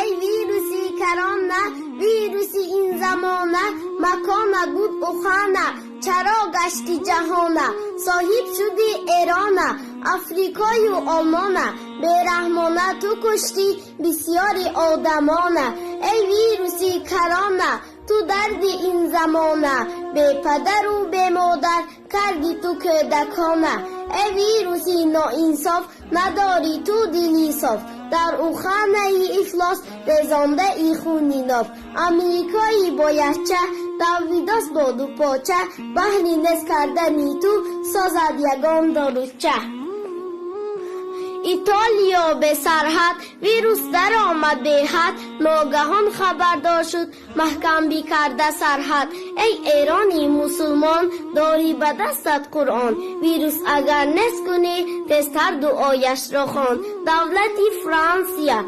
Эй вируси корона, вируси ин замона, маконат буд Ухана, чаро гашти ҷаҳона? Соҳиб шуди Эрона, Африкою Олмона, бераҳмона ту куштӣ бисёри одамона. Эй вируси корона, ту дарди ин замона, бепадару бемодар карди ту кӯдакона. Эй вируси ноинсоф, надорӣ ту дили соф, дар Уханаи ифлос резондаи хуни ноф. Амрикои бояча давидост бо дупоча, баҳри нест кардани ту созад ягон доруча. Итолиё бесарҳад, вирус даромад беҳад, ногаҳон хабардор шуд, маҳкам бикарда сарҳад. Эй Эрони мусулмон, дорӣ ба дастат Қуръон, вирус агар нест кунӣ, тезтар дуояшро хон. Давлати Франсия